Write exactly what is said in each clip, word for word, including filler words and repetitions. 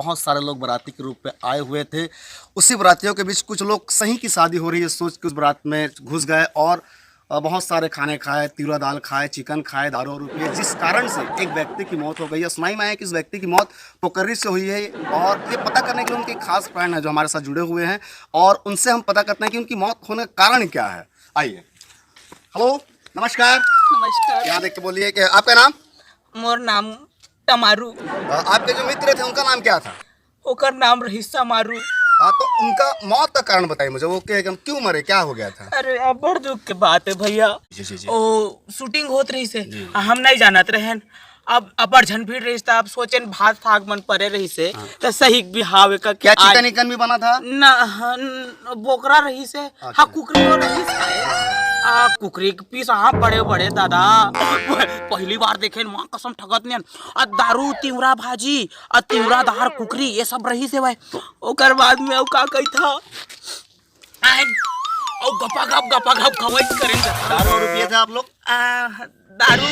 बहुत सारे लोग बाराती के रूप में आए हुए थे। उसी बारातियों के बीच कुछ लोग सही की शादी हो रही है सोच के उस बारात में घुस गए और अ, बहुत सारे खाने खाए, तिवरा दाल खाए, चिकन खाए, दारू वारू पिए, जिस कारण से एक व्यक्ति की मौत हो गई है। सुनाई में आया कि इस व्यक्ति की मौत पोकर्री से हुई है और ये पता करने के लिए उनके खास फ्रेंड हैं जो हमारे साथ जुड़े हुए हैं और उनसे हम पता करते हैं कि उनकी मौत होने का कारण क्या है। आइए। हेलो, नमस्कार। नमस्कार। यहाँ देख के बोलिए कि आपका नाम? मोर नाम टमारू। अ, आपके जो मित्र थे उनका नाम क्या था? ओकर नाम रहिस समारू। हाँ, तो उनका मौत का कारण बताइए मुझे, वो क्या, क्यों मरे, क्या हो गया था? अरे, अब्बड़ दुख के बात है भैया। जी, जी, जी। ओ, शूटिंग होत रहिस हे, जी। हम नहीं जानत रहेन। अब अब्बड़ झन भीड़ रहिस, त अब सोचेन भात साग मन परे रहिस हे, हाँ। त सही बिहाव का क्या आज चिकन इकन भी बना था? न, हन, बोकरा रहिस हे, अच्छा। हाँ, कुकरी वो रहिस हे। आ, कुकरी के पीस, हाँ, बड़े बड़े दादा। पहली बार देखेन, माँ कसम ठगत नहीं। आ, दारू, तिवरा भाजी, आ, तिवरा दार कुकरी, ये सब रहिस हे भाई। ओकर बाद में अउ का कही था? आन, अउ गपा गप, गपा गप खवाई करेन जाता। दारू वारू पिए थे आप लोग? आ, दारू,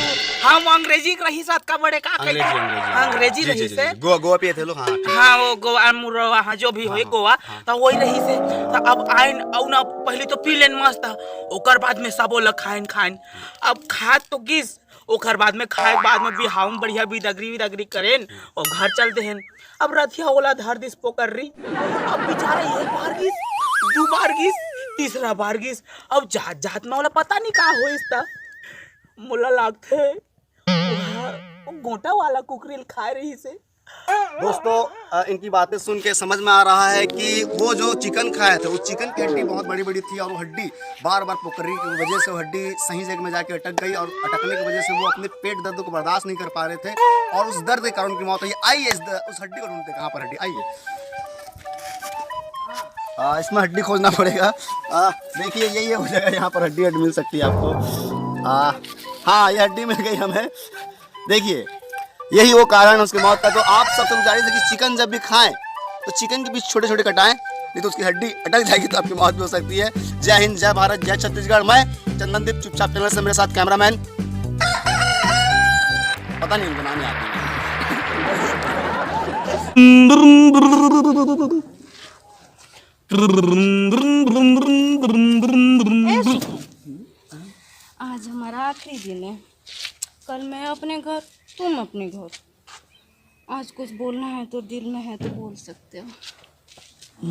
हम अंग्रेजी के रहिस हे, अतका बड़े का कही अंग्रेजी, था? अंग्रेजी। हाँ, अंग्रेजी जी, जी, रहिस जी, हे। जी। गोवा, गोवा पिए थे लोग, हाँ, हाँ, ठीक। हाँ, वो गोवा, मुरवा, हाँ, जो भी हाँ, होई, हाँ, गोवा, हाँ। तो वही रहिस हे। तो अब आइन, अउ ना, पहली तो पी लेन मस्त, ओकर बाद में सबो ल खाइन, खाइन। अब खात तो गिस, ओकर बाद में खाए के बाद में बिहाव में बढ़िया बिदगरी विदगरी करेन और घर चल देहेन। अब रथिया ओला धर दिस पोकर्री। अब बेचारा एक बार गिस, दू बार गिस, तीसरा बार गिस। अब जात जात में ओला पता नहीं का होइस त मोला लागथे वो गोटा वाला कुकरी ल खाए रहिस हे। दोस्तों, अ, इनकी बातें सुन के समझ में आ रहा है कि वो जो चिकन खाए थे, वो चिकन की हड्डी बहुत बड़ी बड़ी थी और वो हड्डी बार बार पोकरी की वजह से वो हड्डी सही जगह में जाके अटक गई और अटकने की वजह से वो अपने पेट दर्द को बर्दाश्त नहीं कर पा रहे थे और उस दर्द के कारण उनकी मौत हुई। आइए इस द-, उस हड्डी को ढूंढते, कहाँ पर हड्डी, आइए। आ, इसमें हड्डी खोजना पड़ेगा। आ, देखिए, ये ये हो जाएगा, यहाँ पर हड्डी हड्डी मिल सकती है आपको। आ, हाँ, ये हड्डी मिल गई हमें। देखिए, यही वो कारण है उसकी मौत का। तो आप सबसे गुजारिश है कि चिकन जब भी खाएं तो चिकन के पीस छोटे छोटे कटाएं, नहीं तो उसकी हड्डी अटक जाएगी तो आपकी मौत भी हो सकती है। जय हिंद, जय भारत, जय छत्तीसगढ़। मैं चंदनदीप, चुपचाप चैनल से मेरे साथ कैमरामैन, पता नहीं उनका नाम याद नहीं। आज हमारा आखिरी दिन है। कल मैं अपने घर, तुम अपने घर। आज कुछ बोलना है तो दिल में है तो बोल सकते हो।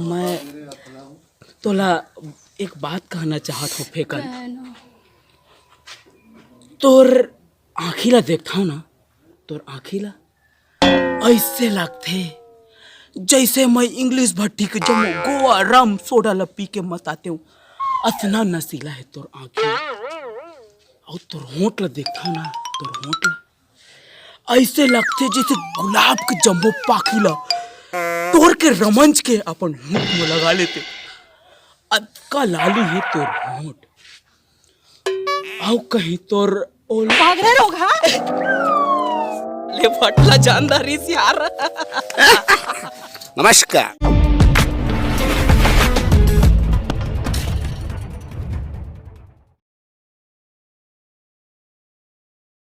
मैं तोला एक बात कहना चाहत हूँ फेकन। कहना। तोर आँखी ला देखथव ना, तोर आँखी ला ऐसे लगथे जैसे मैं इंग्लिश भट्टी के जम्मो गोवा रम सोडा ला पी के मताते हूँ। अतना नशीला है तोर आँखी। अउ तोर होंठ ला देखथव ना, तोर होंठ ला ऐसे लगथे जैसे गुलाब के जम्मो पाखी ला तोर के रमंज के अपन होंठ में लगा लेते। अतका लाली है तोर होंठ। अउ कहीं तोर ओल पागले लोग, हाँ? ले फटला जानदार इस यार। नमस्कार।